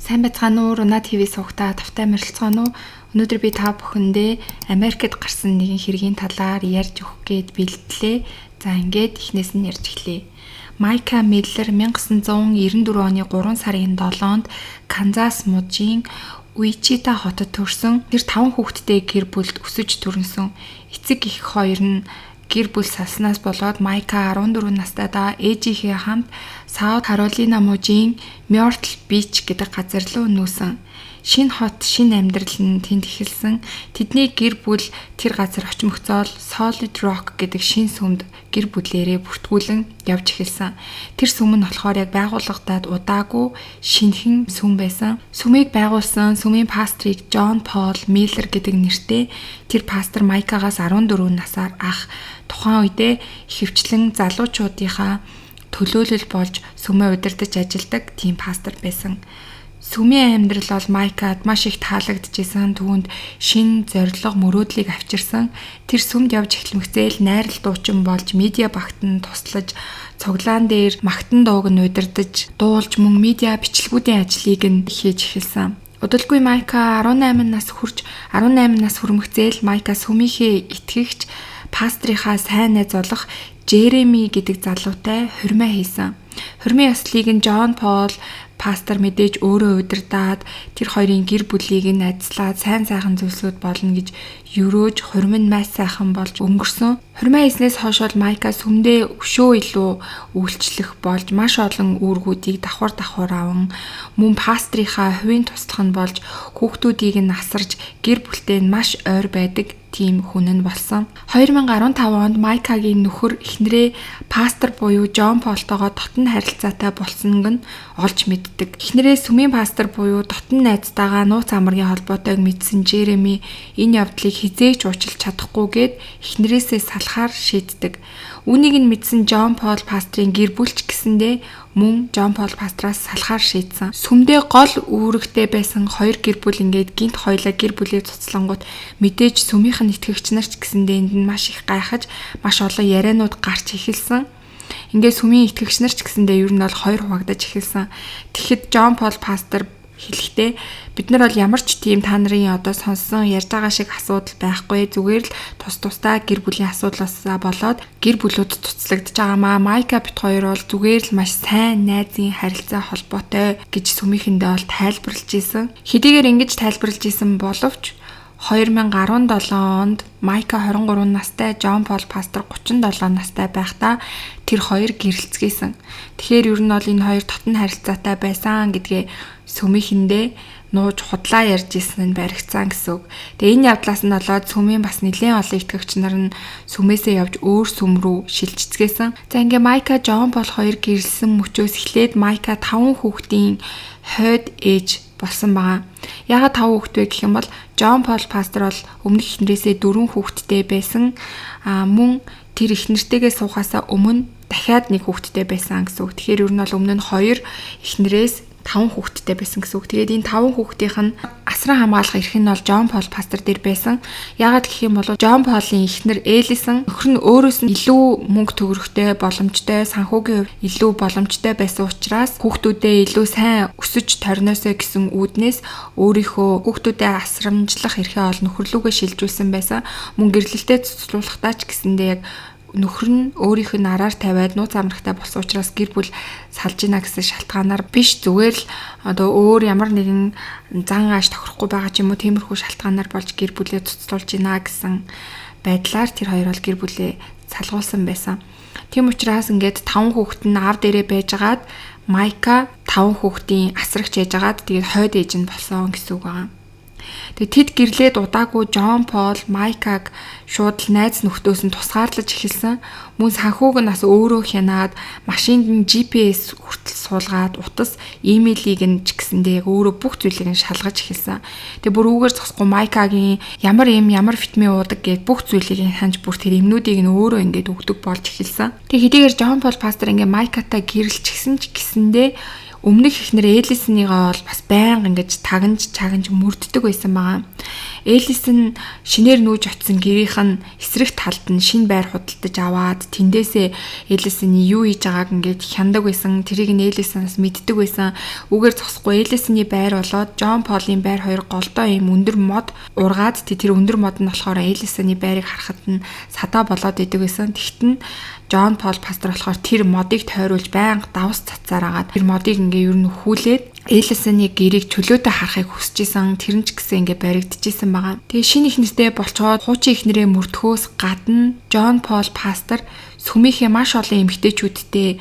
Сайн байцгаана уу? Руна ТV суугтаа тавтай морилцгооно уу? Өнөөдөр би та бүхэндээ Америкт гарсан нэгэн хэргийн талаар ярьж өгөх гээд бэлтлээ. За, ингээд эхнээс нь ярьж эхлэе. Майка Миллер 1994 оны 3 сарын 7-нд Канзас мужийн Уичита хотод төрсөн. Тэр таван хүүхэдтэй гэр бүлд өсөж төрөнсөн. Эцэг эх хоёр нь гэр бүл салснаас болоод Майка 14 настайдаа ээжийнхээ хамт Саут Каролина мужийн Мёртл Бич гэдэг газар руу нүүсэн. Шинэ хот, шинэ амьдрал нь тэнд эхэлсэн. Тэдний гэр бүл тэр газар очимогцоол Solid Rock гэдэг шинэ сүмд гэр бүлээрээ бүртгүүлэн явж эхэлсэн. Тэр сүм нь болохоор яг байгуулагдаад удаагүй шинэхэн сүм байсан. Сүмийг байгуулсан сүмийн пастрыг Джон Пол Миллер гэдэг нэртэй тэр пастор Майкагаас 14 насаар ах, тухайн үедээ ихэвчлэн залуучуудынхаа төлөөлөл болж сүмээ удирдах ажилладаг тийм пастор байсан. Сүмийн амьдрал бол Майкад маш их таалагдчихсан. Түүнд шинэ зорилго, мөрөөдлийг авчирсан. Тэр сүмд явж эхлэмэгцээл найрал дуучин болж медиа багт нь туслаж, цуглаан дээр магтан дууг нь удирдах, дуулж, мөн медиа бичлэгүүдийн ажлыг нь хийж эхэлсэн. Удалгүй Майка 18 нас хүрч, 18 нас хүрмэгцээл Майка сүмийнхээ итгэгч пастрынхаа сайн найз болох Жереми гэдэг залуутай хурмаа хийсэн. Хурмын ёслолыг нь Джон Пол пастор мэдээж өөрөө удирдаад, тэр хоёрын гэр бүлийг нь ажиллаад сайн сайхан зүйлсүүд болно гэж ерөөж, хурим нь маш сайхан болж өнгөрсөн. Хурмаа хийснээс хойш бол Майка сүмдээ өшөө илүү үйлчлэх болж, маш олон үүргүүдийг давхар давхар аван, мөн пастрынхаа хувийн туслах нь болж, хүүхдүүдийг нь асарж, гэр бүлтэй нь маш ойр байдаг тийм хүн нь болсон. 2015 онд Майкагийн нөхөр эхнэрээ пастор буюу Джон Полтойгоо дотн харилцаатай болсон нь олж мэддэг. Эхнэрээ сүмийн пастор буюу дотн найзтайгаа нууц амаргийн холбоотойг мэдсэн Жереми энэ явдлыг хэзээ ч уучлах чадахгүйгээд эхнэрээсээ салахаар шийддэг. Үүнийг нь мэдсэн Джон Пол пастрын гэр бүл ч гэсэндээ мөн Джон Пол пастраас салахаар шийдсэн. Сүмдээ гол үүрэгтэй байсан хоёр гэр бүл ингээд гэнэт хоёулаа гэр бүлээ цуцлангуут мэдээж сүмийнх нь итгэгч нар ч гэсэндээ энд нь маш их гайхаж, маш олон ярианууд гарч эхэлсэн. Ингээд сүмийн итгэгч нар ч гэсэндээ ер нь бол хоёр хуваагдаж эхэлсэн. Тэгэхэд Джон Пол пастор хэлэхдээ бид нар бол ямар ч тийм та нарын одоо сонссон ярьж байгаа шиг асуудал байхгүй, зүгээр л тус тусдаа гэр бүлийн асуудлаасаа болоод гэр бүлүүд цуцлагдаж байгаамаа. Майка бид хоёр бол зүгээр л маш сайн найзын харилцаа холбоотой гэж сүмийнхэндээ бол тайлбарлаж исэн. Хэдийгээр ингэж тайлбарлаж исэн боловч 2017 онд Майка 23 настай, Джон Пол пастор 37 настай байхдаа тэр хоёр гэрэлцгээсэн. Тэгэхээр ер нь бол энэ хоёр дотн харилцаатай байсан гэдгээ сүмийнхэндээ нууж худлаа ярьж исэн нь баригдсан гэсэн үг. Тэгээ энэ явдлаас нь болоод сүмийн бас нэлээд олон итгэгч нар нь сүмээсээ явж өөр сүм рүү шилжицгээсэн. За, ингээ Майка, Джон Пол хоёр гэрлэсэн мөчөөс эхлээд Майка таван хүүхдийн хойд ээж болсон байгаа. Яагаад таван хүүхэд вэ гэх юм бол Джон Пол пастор бол өмнөх эхнэрээсээ дөрвөн хүүхэдтэй байсан. А мөн тэр эхнэртэйгээ суухаасаа өмнө дахиад нэг хүүхэдтэй байсан гэсэн үг. Тэгэхээр ер нь бол өмнө нь хоёр эхнэрээс таван хүүхэдтэй байсан гэсэн үг. Тэгээд энэ таван хүүхдийнх нь асран хамгаалах эрх нь бол Джон Пол пастор дээр байсан. Яагаад гэх юм бол Джон Полын эхнэр Элисон нөхөр нь өөрөөс нь илүү мөнгө төгрөгтэй, боломжтой, санхүүгийн хувьд илүү боломжтой байсан учраас хүүхдүүдээ илүү сайн өсөж торноосоо гэсэн үүднээс өөрийнхөө хүүхдүүдээ асрамжлах эрхээ ол нөхөр лүүгээ шилжүүлсэн байсан. Мөн гэрлэлтэд цуцлуулахдаа ч гэсэндээ яг нөхөр нь өөрийнх нь араар тавиад нууц амрагтай болсон учраас гэр бүл салж гинэ гэсэн шалтгаанаар биш, зүгээр л одоо өөр ямар нэгэн зан ааш тохирохгүй байгаа ч юм уу, тиймэрхүү шалтгаанаар болж гэр бүлээ цуцлуулж гинэ гэсэн байдлаар тэр хоёр бол гэр бүлээ салгуулсан байсан. Тийм учраас ингээд таван хүүхэд нь аав дээрээ байжгаад, Майка таван хүүхдийн асрагч яжгаад, тэгээд хойд ээж нь болсон гэсэн үг байгаа. Тэгээ тэд гэрлээд удаагүй Джон Пол Майкаг шууд л найз нөхдөөс нь тусгаарлаж эхэлсэн. Мөн санхүүг нь бас өөрөө хянаад, машинд нь GPS хүртэл суулгаад, утас, имэйлийг нь ч гэсэндээ яг өөрөө бүх зүйлийг нь шалгаж эхэлсэн. Тэгээ бүр үүгээр зогсохгүй Майкагийн ямар юм, ямар витамин уудаг гээд бүх зүйлийг нь хянаж, бүр тэр эмнүүдийг нь өөрөө ингээд өгдөг болж эхэлсэн. Тэгээ хэдийгээр Джон Пол пастор ингээд Майкатай гэрэлчихсэн ч гэсэндээ Өмнөх эхнэр Элисоныгоо бол бас байнга ингэж тагнаж чагнаж мөрддөг байсан байгаа. Элисон шинээр нүүж очсон гэрийнх нь эсрэг талд нь шинэ байр худалдаж аваад тэндээсээ Элисоны юу хийж байгааг ингээд хяндаг байсан. Тэрийг нь Элисоноос мэддэг байсан. Үгээр зогсохгүй Элисоны байр болоод Джон Полын байр хоёр голдоо ийм өндөр мод ургаад тэр өндөр мод нь болохоор Элисоны байрыг харахад нь садаа болоод идэг байсан. Тэгтэн Джон Пол пастор болохоор тэр модыг тойруулж байнга давс цацаар агаад тэр модыг ингээ ер нь хүүлээд Элисоны гэрийг чөлөөтэй харахыг хүсэж исэн. Тэр нь ч гэсэн ингээ баригдчихсэн байгаа. Тэгээ шинэ эхнэртэй болцоод хуучин эхнэрээ мөрдөхөөс гадна Джон Пол пастор сүмийнхээ маш олон эмэгтэйчүүдтэй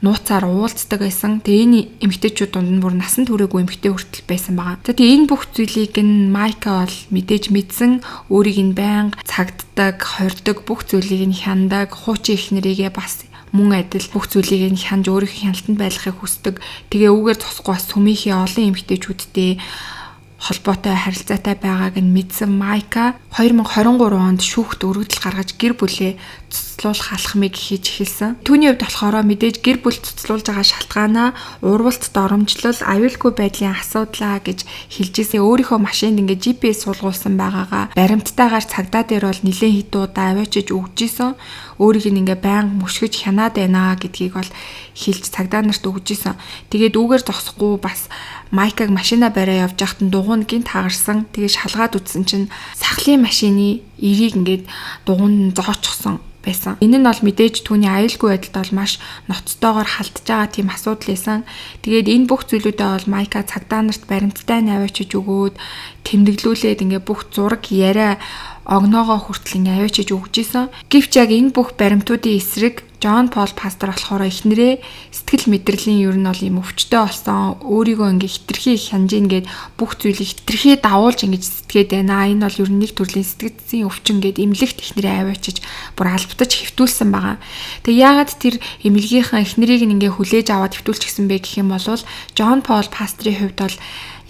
нууцаар уулздаг байсан. Тэгээ энэ эмэгтэйчүүд дунд нь бүр насан туршаагүй эмэгтэй хүртэл байсан байгаа. За тэгээ энэ бүх зүйлийг нь Майка бол мэдээж мэдсэн, өөрийг нь байнга цагддаг, хордог бүх зүйлийг нь хяндаг, хуучин эхнэрийгээ бас мөн адил бүх зүйлийг нь хянж өөрийнхөө хяналтанд байлгахыг хүсдэг. Тэгээ үүгээр зогсохгүй бас сүмийнхээ олон эмэгтэйчүүдтэй холбоотой харилцаатай байгааг нь мэдсэн Майка 2023 онд шүүхт өргөдөл гаргаж гэр бүлээ цуцлуулах алхмыг хийж эхэлсэн. Түүний хувьд болохоор мэдээж гэр бүл цуцлуулж байгаа шалтгаанаа урвалт, доромжлол, аюулгүй байдлын асуудлаа гэж хэлж ирсэн. Өөрийнхөө машинд ингээ GPS суулгуулсан байгаагаа баримттайгаар цагдаа дээр бол нэлээд хэдэн удаа аваачиж өгч исэн. Өөрийг нь ингээ байнга мөшгөж хянаад байна гэдгийг бол хэлж цагдаа нарт өгч исэн. Тэгээд үүгээр зогсохгүй бас Майкаг машина бариа явж байхад нь дугуйн гинт хагарсан. Тэгээ шалгаад үзсэн чинь сахлын машины эрийг ингээд дугуйнд зоочсон байсан. Энэ нь бол мэдээж түүний аюулгүй байдалд бол маш ноцтойгоор халдж байгаа тийм асуудал байсан. Тэгээд энэ бүх зүйлүүдээ бол Майка цагдаа нарт баримттай аваачиж өгөөд тэмдэглүүлээд ингээ бүх зураг яриа огноогоо хүртэл ингээ аваачиж өгч исэн. Гэвч яг энэ бүх баримтуудын эсрэг Джон Пол пастор болохоор эхнэрээ сэтгэл мэдрэлийн ер нь бол юм өвчтөй болсон, өөрийгөө ингээ хитрхи хянаж ийн гээд бүх зүйлийг хитрхи давуулж ингэж сэтгээд байна. Энэ бол ер нь нэг төрлийн сэтгцийн өвчин гээд эмнэлэгт эхнэрээ аваачиж бүр албатаж хэвтүүлсэн байгаа. Тэгээ яагаад тэр эмнэлгийнхэн эхнэрийг ингээ хүлээж аваад хэвтүүлчихсэн бэ гэх юм бол Джон Пол пастрын хувьд бол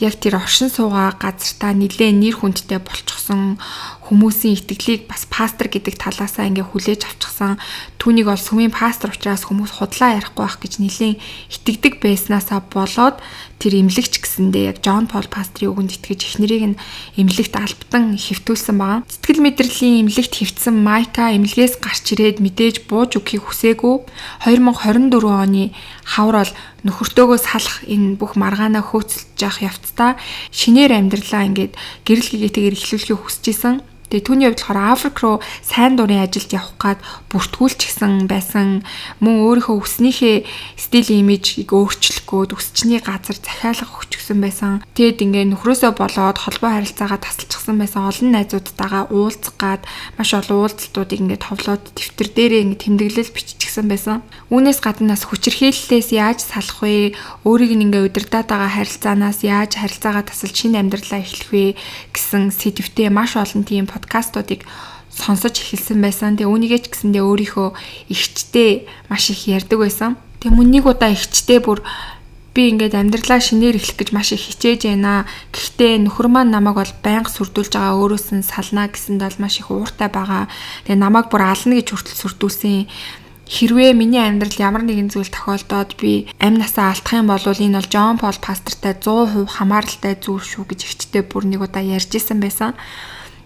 яг тэр оршин суугаа газартаа нилээн нэр хүндтэй болчихсон, хүмүүсийн итгэлийг бас пастор гэдэг талаасаа ингээ хүлээж авчихсан. Түүнийг бол сүмийн пастор учраас хүмүүс худлаа ярихгүй байх гэж нилээн итгэдэг байснаасаа болоод тэр эмнэлэгч гэсэндээ яг Джон Пол пастрын үгэнд итгэж эхнэрийг нь эмнэлэгт албатан хэвтүүлсэн байгаа. Сэтгэл мэдрэлийн эмнэлэгт хэвтсэн Майка эмнэлгээс гарч ирээд мэдээж бууж өгөхийг хүсээгүй. 2024 оны хавар бол нөхөртөөгөө салах энэ бүх маргаанаа хөөцөлж явах явцдаа шинээр амьдралаа ингээд гэрэл гэгээтэйгээр эхлүүлэхийг хүсэж исэн. Тэгээ түүний хувьд болохоор Африк руу сайн дурын ажилд явах гад бүртгүүлчихсэн байсан. Мөн өөрийнхөө үснийхээ стил имижийг өөрчлөх гээд үсчний газар захиалга өгчихсөн байсан. Тэгээд ингээ нөхрөөсөө болоод холбоо харилцаагаа тасалчихсан байсан. Олон найзуудтайгаа уулзах гад маш олон уулзалтуудыг ингээ товлоод дэвтэр дээрээ ингээ тэмдэглэл биччихсэн байсан. Үүнээс гадна нас хүчирхийллээс яаж салах вэ? Өөрийг нь ингээ удирдах байгаа харилцаанаас яаж харилцаагаа тасалж шинэ амьдралаа эхлэх вэ гэсэн сэдвтэй маш олон тийм подкастуудыг сонсож эхэлсэн байсан. Тэгээ үүнийгээ ч гэсэндээ өөрийнхөө эгчтэй маш их ярьдаг байсан. Тэгээ мөн нэг удаа эгчтэй бүр би ингээд амьдралаа шинээр эхлэх гэж маш их хичээж байна. Гэхдээ нөхөр маань намайг бол байнга сүрдүүлж байгаа, өөрөөс нь сална гэсэнд бол маш их ууртай байгаа. Тэгээ намайг бүр ална гэж хүртэл сүрдүүлсэн. Хэрвээ миний амьдрал ямар нэгэн зүйл тохиолдоод би амь насаа алдах юм бол энэ бол Джон Пол пастортай 100% хамааралтай зүйл шүү гэж эгчтэй бүр нэг удаа ярьж исэн байсан.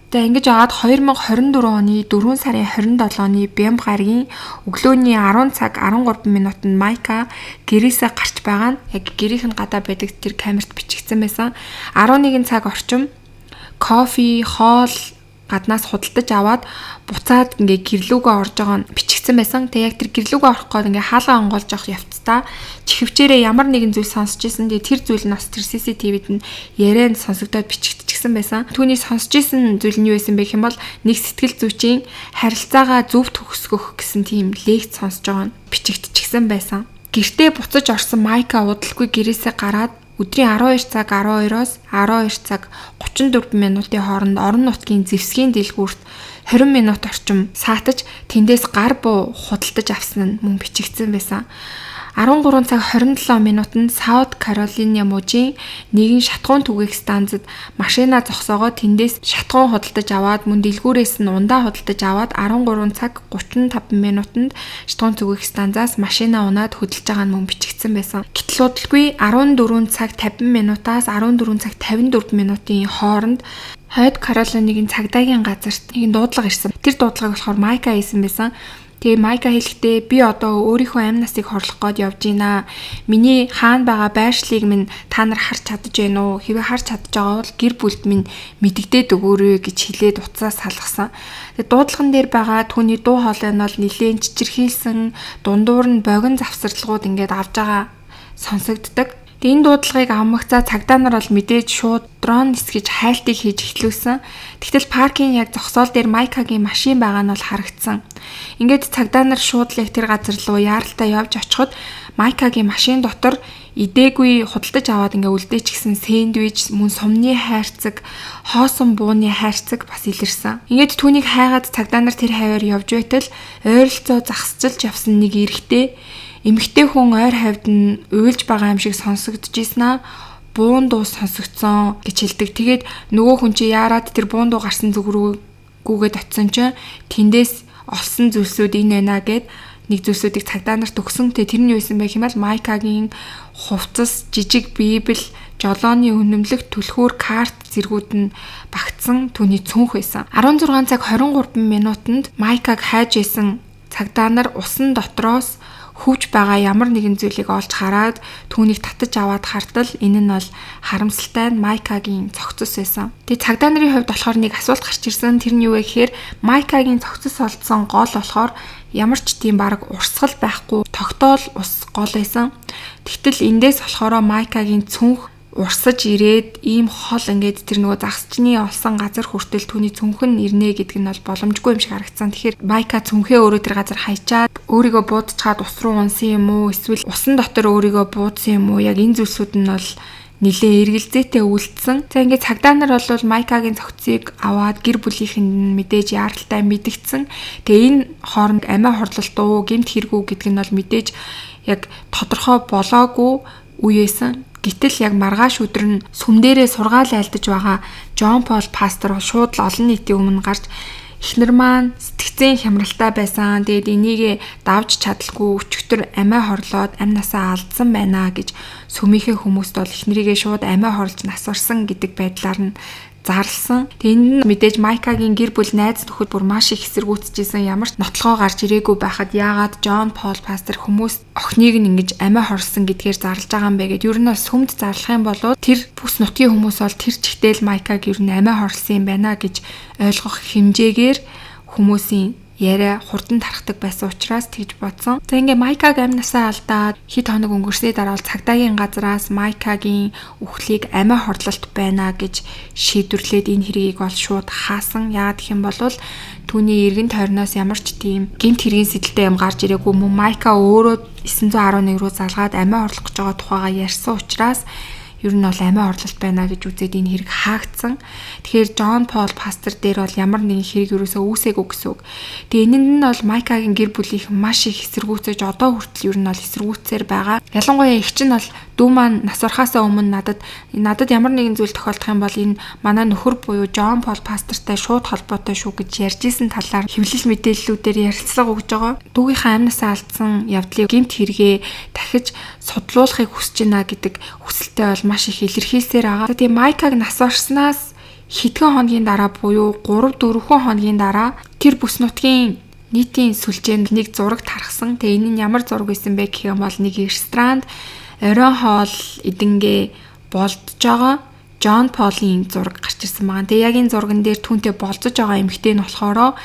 За ингэж аваад 2024 оны 4 сарын 27-ны Бямб гарагийн өглөөний 10 цаг 13 минутанд Майка гэрээсээ гарч байгаа нь яг гэрийнх нь гадаа байдаг тэр камерт бичигдсэн байсан. 11 цаг орчим кофе, хоол гаднаас худалдаж аваад буцаад ингээ гэрлүүгөө орж байгаа нь бичигдсэн байсан. Тэгээ яг тэр гэрлүүгөө орох гээд ингээ хаалгаа онгоолж явах явцдаа чихвчээрээ ямар нэгэн зүйл сонсч ирсэн. Тэгээ тэр зүйл нь бас тэр CCTV-д нь ярианд сонсогдоод бичигдчихсэн байсан. Түүний сонсч ирсэн зүйл нь юу байсан бэ гэх юм бол нэг сэтгэл зүйчийн харилцаагаа зөв төгсгөх гэсэн тийм лекц сонсож байгаа нь бичигдчихсэн байсан. Гэртээ буцаж орсон Майка удалгүй гэрээсээ гараад өдрийн 12 цаг 12-оос 12 цаг 34 минутын хооронд орон нутгийн зэвсгийн дэлгүүрт 20 минут орчим саатаж тэндээс гар буу худалдаж авсан нь мөн бичигдсэн байсан. 13 цаг 27 минутанд Саут Каролина мужийн нэгэн шатхуун түгээх станцад машина зогсоогоо тэндээс шатхуун худалдаж аваад мөн дэлгүүрээс нь ундаа худалдаж аваад 13 цаг 35 минутанд шатхуун түгээх станцаас машина унаад хөдөлж байгаа нь мөн бичигдсэн байсан. Гэтэл удалгүй 14 цаг 50 минутаас 14 цаг 54 минутын хооронд Хойд Каролинагийн цагдаагийн газарт нэгэн дуудлага ирсэн. Тэр дуудлагыг болохоор Майка хийсэн байсан. Тэгээ Майка хэлэхдээ би одоо өөрийнхөө амь насыг хорлох гээд явж гинэ. Миний хаана байгаа байршлыг минь та нар харж чадаж байна уу? Хэвээ харж чадаж байгаа бол гэр бүлд минь мэдэгдээд өгөөрэй гэж хэлээд утсаа салгасан. Тэгээ дуудлаган дээр байгаа түүний дуу хоолой нь бол нэлээд чичирхийлсэн, дундуур нь богино завсарлагууд ингээд авж байгаа сонсогддог. Тэгээ энэ дуудлагыг авмагцаа цагдаа нар бол мэдээж шууд дрон нисгэж хайлтыг хийж эхлүүлсэн. Тэгтэл паркийн яг зогсоол дээр Майкагийн машин байгаа нь бол харагдсан. Ингээд цагдаа нар шууд л яг тэр газар руу яаралтай явж очиход Майкагийн машин дотор идээгүй худалдаж аваад ингээ үлдээчихсэн сэндвич, мөн сумны хайрцаг, хоосон бууны хайрцаг бас илэрсэн. Ингээд түүнийг хайгаад цагдаа нар тэр хаваар явж байтал ойролцоо загсчилж явсан нэг эрэгтэй эмэгтэй хүн ойр хавьд нь уйлж байгаа юм шиг сонсогдож ийсэн аа. Буун дуу сонсогдсон гэж хэлдэг. Тэгээд нөгөө хүн чи яарад тэр буун дуу гарсан зүг рүү гүгээд очисон чинь тэндээс олсон зүйлсүүд энэ байна гэд нэг зүйлсүүдийг цагдаа нарт өгсөн. Тэгээ тэр нь юу байсан бэ хэмээл Майкагийн хувцас, жижиг библ, жолооны үнэмлэх түлхүүр карт зэргүүд нь багтсан түүний цүнх байсан. 16 цаг 23 минутанд Майкаг хайж исэн цагдаа нар усан дотроос хөвж байгаа ямар нэгэн зүйлийг олж хараад түүнийг татаж аваад хартал энэ нь бол харамсалтай нь Майкагийн цогцос байсан. Тэгээ цагдаа нарын хувьд болохоор нэг асуулт гарч ирсэн. Тэр нь юу вэ гэхээр Майкагийн цогцос олдсон гол болохоор ямар ч тийм баг урсгал байхгүй тогтоол ус гол байсан. Тэгтэл эндээс болохоор Майкагийн цүнх урсаж ирээд ийм хол ингээд тэр нөгөө загсчны олсон газар хүртэл түүний цүнх нь ирнэ гэдэг нь бол боломжгүй юм шиг харагдсан. Тэгэхээр Майка цүнхээ өөрөө тэр газар хайчаад өөрийгөө буудчихад ус руу унсан юм уу? Эсвэл усан дотор өөрийгөө буудсан юм уу? Яг энэ зүйлсүүд нь бол нэлээ эргэлзээтэй үлдсэн. За ингээд цагдаа нар бол Майкагийн цогцыг аваад гэр бүлийнхэнд нь мэдээж яаралтай мэдгдсэн. Тэгээ энэ хооронд амиа хорлолт уу, гэмт хэрэгүү гэдэг нь бол мэдээж яг тодорхой болоогүй үеэсэн. Гэтэл яг маргааш өдөр нь сүм дээрээ сургаал айлдаж байгаа Джон Пол пастор шууд л олон нийтийн өмнө гарч эхнэр маань сэтгцэн хямралтай байсан. Тэгээд энийг давж чадалгүй өчигдөр амиа хорлоод амь насаа алдсан байна гэж сүмийнхээ хүмүүст бол эхнэрийгээ шууд амиа хорлж нас барсан гэдэг байдлаар нь зарлсан. Тэгээ энд нь мэдээж Майкагийн гэр бүл найз нөхөд бүр маш их эсэргүүцэжсэн. Ямар ч нотлогоо гарч ирээгүй байхад яагаад Джон Пол пастор хүмүүс охиныг нь ингэж амиа хорсон гэдгээр зарлж байгаа юм бэ гэд ер нь бол сүмд зарлах юм бол тэр бүс нутгийн хүмүүс бол тэр чигтэл Майкаг ер нь амиа хорлсон юм байна гэж ойлгох хэмжээгээр хүмүүсийн яриа хурдан тархдаг байсан учраас тэгж бодсон. За ингээ Майкаг амь насаа алдаад хэд хоног өнгөрсний дараа цагдаагийн газраас Майкагийн үхлийг амиа хорлолт байна гэж шийдвэрлээд энэ хэргийг бол шууд хаасан. Яагаад гэх юм бол түүний эргэн тойрноос ямар ч тийм гэмт хэргийн сэтэлтэй юм гарч ирээгүй мөн Майка өөрөө 911 рүү залгаад амиа хорлох гэж байгаа тухайгаа ярьсан учраас ер нь бол амиа хорлолт байна гэж үзээд энэ хэрэг хаагдсан. Тэгэхээр Джон Пол пастор дээр бол ямар нэгэн хэрэг ерөөсөө үүсээгүй гэсэн үг. Тэгээ энэнд нь бол Майкагийн гэр бүлийнхэн маш их эсэргүүцэж одоо хүртэл ер нь бол эсэргүүцсээр байгаа. Ялангуяа эгч нь бол дүү маань нас барахаасаа өмнө надад ямар нэгэн зүйл тохиолдох юм бол энэ манай нөхөр буюу Джон Пол пастортай шууд холбоотой шүү гэж ярьж исэн талаар хэвлэл мэдээллүүдээр ярилцлага өгж байгаа. Дүүгийнхээ амь насаа алдсан явдлыг гэмт хэрэгээ дахиж судлуулахыг хүсэж байна гэдэг хүсэлтэд бол маш их илэрхийлсээр байгаа. Тэгээ Майкаг нас барснаас хэдхэн хоногийн дараа буюу 3-4 хоногийн дараа тэр бүс нутгийн нийтийн сүлжээнд нэг зураг тархсан. Тэгээ энэ нь ямар зураг байсан бэ гэх юм бол нэг ресторанд оройн хоол идэнгээ болдож байгаа Джон Полын зураг гарч ирсэн байгаа. Тэгээ яг энэ зурган дээр түүнтэй болзож байгаа эмэгтэй нь болохоор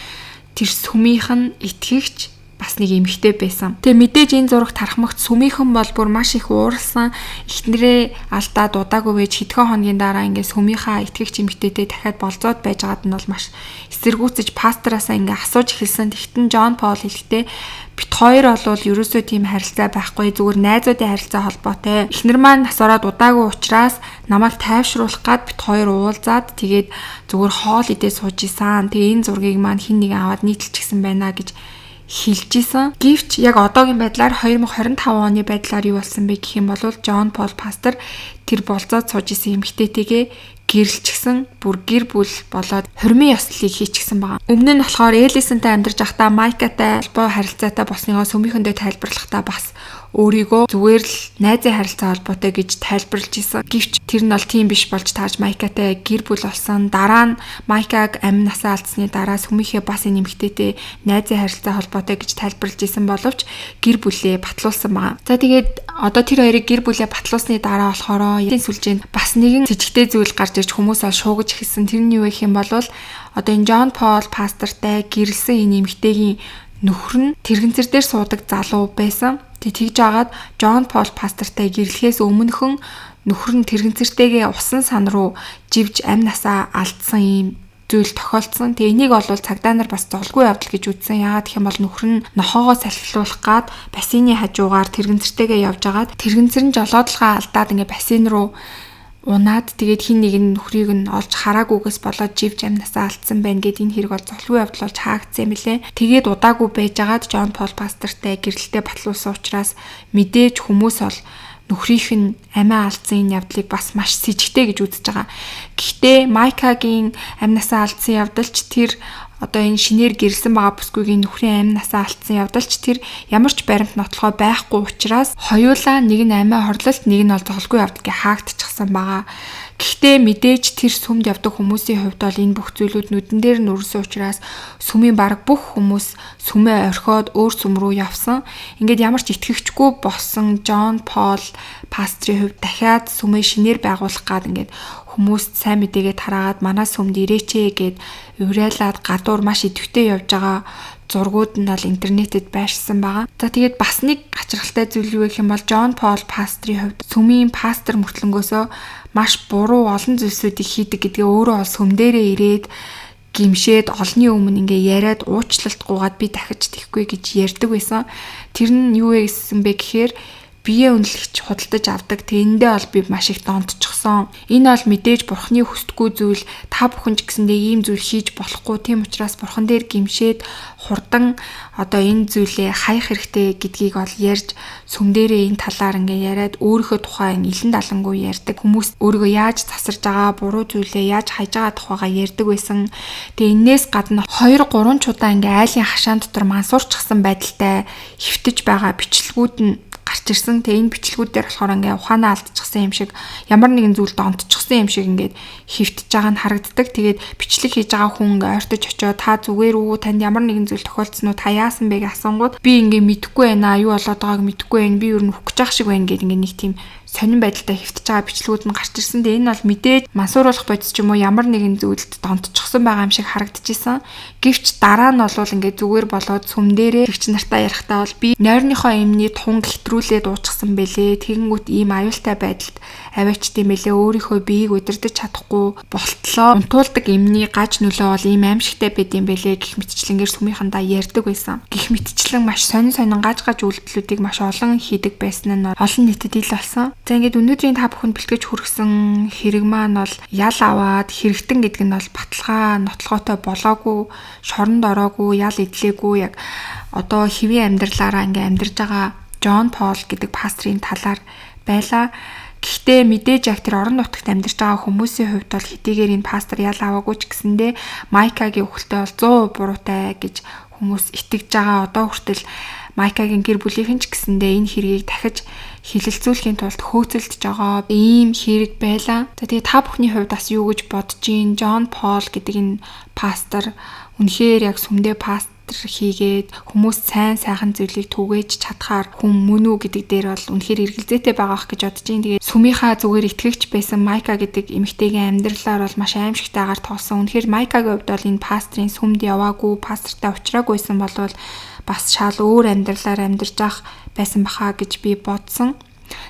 тэр сүмийнх нь итгэгч бас нэг эмэгтэй байсан. Тэгээ мэдээж энэ зураг тархмагт сүмийнхэн бол бүр маш их ууралсан. Эхнэрээ алдаад удаагүй байж хэдхэн хоногийн дараа ингээд сүмийнхаа итгэгч эмэгтэйтэй дахиад болзоод байжгаад нь бол маш эсэргүүцэж пастораасаа ингээд асууж эхэлсэн. Тэгтэн Джон Пол хэлэхдээ бит хоёр бол ерөөсөө тийм харилцаа байхгүй, зүгээр найзуудын харилцаа холбоотой. Эхнэр маань нас ороод удаагүй учраас намайг тайвшруулах гад бит хоёр уулзаад тэгээд зүгээр хоол идээ сууж исэн. Тэгээ энэ зургийг маань хин нэгэн аваад нийтэлчихсэн байна гэж хэлж исэн. Гэвч яг одоогийн байдлаар 2025 оны байдлаар юу болсон бэ гэх юм бол Джон Пол пастор тэр болзоод сууж исэн эмэгтэйтэйгээ гэрэлчихсэн, бүр гэр бүл болоод хурмын ёслолыг хийчихсэн байгаа. Өмнө нь болохоор Элисонтай амьдарч байхдаа Майкатай холбоо харилцаатай болсныгоо сүмийнхөндөө тайлбарлахдаа бас өөрийгөө зүгээр л найзын харилцаа холбоотой гэж тайлбарлаж исэн. Гэвч тэр нь бол тийм биш болж таарж Майкатай гэр бүл болсон. Дараа нь Майкаг амь насаа алдсны дараа сүмийнхээ бас энэ эмэгтэйтэй найзын харилцаа холбоотой гэж тайлбарлаж исэн боловч гэр бүлээ батлуулсан байгаа. За тэгээд одоо тэр хоёрыг гэр бүлээ батлуулсны дараа болохоор энэ сүлжээнд бас нэгэн сэжигтэй зүйл гарч ирж хүмүүс ол шуугаж эхэлсэн. Тэр нь юу гэх юм бол одоо энэ Джон Пол пастортай гэрэлсэн энэ эмэгтэйгийн нөхөр нь тэрэгцэр дээр суудаг залуу байсан. Тэгж агаад Джон Пол пастортай гэрлэхээс өмнөхөн нөхөр нь тэрэгцэртэйгээ усан сан руу живж амь насаа алдсан ийм зүйл тохиолдсон. Тэгээ энийг бол цагдаа нар бас золгүй явдал гэж үзсэн. Яагаад гэх юм бол нөхөр нь нохоогоо салхилуулах гад бассейны хажуугаар тэрэгцэртэйгээ явж агаад тэрэгцэр нь жолоодлогоо алдаад ингээ бассейн руу унаад тэгээд хин нэг нь нөхрийг нь олж хараагүйгээс болоод живж амнасаа алдсан байна гэд энэ хэрэг бол золгүй явдал болж хаагдсан юм билээ. Тэгээд удаагүй байжгаад Джон Пол пастортай гэрэлтэй батлуулсан учраас мэдээж хүмүүс бол нөхрийнх нь амиа алдсан энэ явдлыг бас маш сэжигтэй гэж үзэж байгаа. Гэхдээ Майкагийн амнасаа алдсан явдалч тэр одоо энэ шинээр гэрэлсэн байгаа бүсгүйгийн нөхрийн амь насаа алдсан явдалч тэр ямар ч баримт нотлохоо байхгүй учраас хоёулаа нэг нь амиа хорлолт, нэг нь бол золгүй явдал гэж хаагдчихсан байгаа. Гэхдээ мэдээж тэр сүмд явдаг хүмүүсийн хувьд бол энэ бүх зүйлүүд нүдэн дээр нь өрсөн учраас сүмийн бараг бүх хүмүүс сүмээ орхиод өөр сүм рүү явсан. Ингээд ямар ч итгэгчгүй болсон Джон Пол пастрын хувьд дахиад сүмээ шинээр байгуулах гад ингээд хүмүүст сайн мэдээгээ тараагаад манай сүмд ирээчээ гэд уриалаад гадуур маш идэвхтэй явж байгаа зургууд нь бол интернетэд байршсан байгаа. За тэгээд бас нэг гачирхалтай зүйл юу гэх юм бол Джон Пол пастрын хувьд сүмийн пастор мөртлөнгөөсөө маш буруу олон зүйлсүүдийг хийдэг гэдгээ өөрөө бол сүм дээрээ ирээд гимшээд олонний өмнө ингээ яриад уучлалт гуйгаад би дахиж тэхгүй гэж ярьдаг байсан. Тэр нь юу вэ гэсэн бэ гэхээр бие үнэлэгч худалдаж авдаг. Тэрэндээ бол би маш их донтчихсон. Энэ бол мэдээж бурхны хүсдэггүй зүйл. Та бүхэн ч гэсэндээ ийм зүйл хийж болохгүй. Тийм учраас бурхан дээр гимшээд хурдан одоо энэ зүйлээ хаях хэрэгтэй гэдгийг бол ярьж сүм дээрээ энэ талаар ингээ яриад өөрийнхөө тухай илэн далангүй ярьдаг. Хүмүүс өөрийгөө яаж засарж байгаа, буруу зүйлээ яаж хайж байгаа тухайгаа ярьдаг байсан. Тэгээ энээс гадна 2 3 чудаа ингээ айлын хашаан дотор мансуурчсан байдалтай хөвтөж байгаа бичлэгүүд нь гарч ирсэн. Тэгээ энэ бичлэгүүд дээр болохоор ингээ ухаанаа алдчихсан юм шиг ямар нэгэн зүйл донтчихсан юм шиг ингээд хөвтөж байгаа нь харагддаг. Тэгээд бичлэг хийж байгаа хүн ингээ ойртож очиод та зүгээр үү, танд ямар нэгэн зүйл тохиолдсон уу, та яасан бэ гэж асуунгууд би ингээ мэдэхгүй байна, юу болоод байгааг мэдэхгүй байна, би ер нь үхэх гэж байгаа шиг байна гэд ингээ нэг тийм сонин байдалтай хөвтөж байгаа бичлэгүүд нь гарч ирсэн. Тэгээ энэ бол мэдээж мансууруулах бодис ч юм уу ямар нэгэн зүйлд донтчихсан байгаа юм шиг харагдчихсан. Гэвч дараа нь бол ингээд зүгээр болоод сүм дээрээ тэгч нартаа ярихдаа бол би нойрныхоо эмний тунг хэтрүүлээд уучихсан бэлээ. Тэгэнгүүт ийм аюултай байдалд аваачд юм бэлээ. Өөрийнхөө биеийг удирдах чадахгүй болтлоо. Унтуулдаг эмний гаж нөлөө бол ийм аимшигтай байд юм бэлээ гэх мэтчлэнгээр сүмийнхандаа ярьдаг байсан. Гэх мэтчлэн маш сонин сонин гаж гаж үйлдэлүүдийг маш олон хийдэг байсан нь олон нийтэд ил болсон. За ингээд өнөөдрийн та бүхэнд бэлтгэж хүргэсэн хэрэг маань бол ял аваад хэрэгтэн гэдэг нь бол баталгаа нотлогоотой болоогүй, шоронд ороогүй, ял идлээгүй яг одоо хэвийн амьдралаараа ингээд амьдарч байгаа Джон Пол гэдэг пастрын талаар байлаа. Гэхдээ мэдээж яг тэр орон нутагт амьдарч байгаа хүмүүсийн хувьд бол хэдийгээр энэ пастор ял аваагүй ч гэсэндээ Майкагийн үхэлтэй бол 100% буруутай гэж хүмүүс итгэж байгаа. Одоо хүртэл Майкагийн гэр бүлийнхэн ч гэсэндээ энэ хэргийг дахиж хилэлцүүлэхийн тулд хөөцөлдөж байгаа ийм хэрэг байлаа. За тэгээ та бүхний хувьд бас юу гэж бодож байна? Джон Пол гэдэг энэ пастор үнэхээр яг сүмдээ пастор хийгээд хүмүүс сайн сайхан зүйлийг түгээж чадхаар хүн мөн үү гэдэг дээр бол үнэхээр эргэлзээтэй байгаа ах гэж бодож байна. Тэгээд сүмийнхаа зүгээр итгэгч байсан Майка гэдэг эмэгтэйгийн амьдралаар бол маш аимшигтайгаар тоолсон. Үнэхээр Майкагийн хувьд бол энэ пастрын сүмд яваагүй, пастортай уулзраагүйсэн болвол бас шал өөр амьдралаар амьдарч ах байсан баха гэж би бодсон.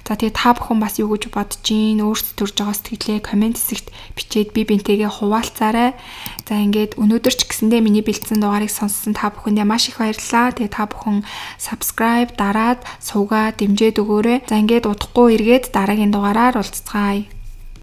За тэгээ та бүхэн бас юу гэж бодож гин, өөрсдөө төрж байгаа сэтгэлээ коммент хэсэгт бичээд би бинтэйгээ хуваалцаарай. За ингээд өнөөдөр ч гэсэндээ миний бэлдсэн дугаарыг сонссон та бүхэндээ маш их баярлалаа. Тэгээ та бүхэн subscribe дараад суугаа дэмжиж өгөөрэй. За ингээд удахгүй эргээд дараагийн дугаараар уулзцгаая.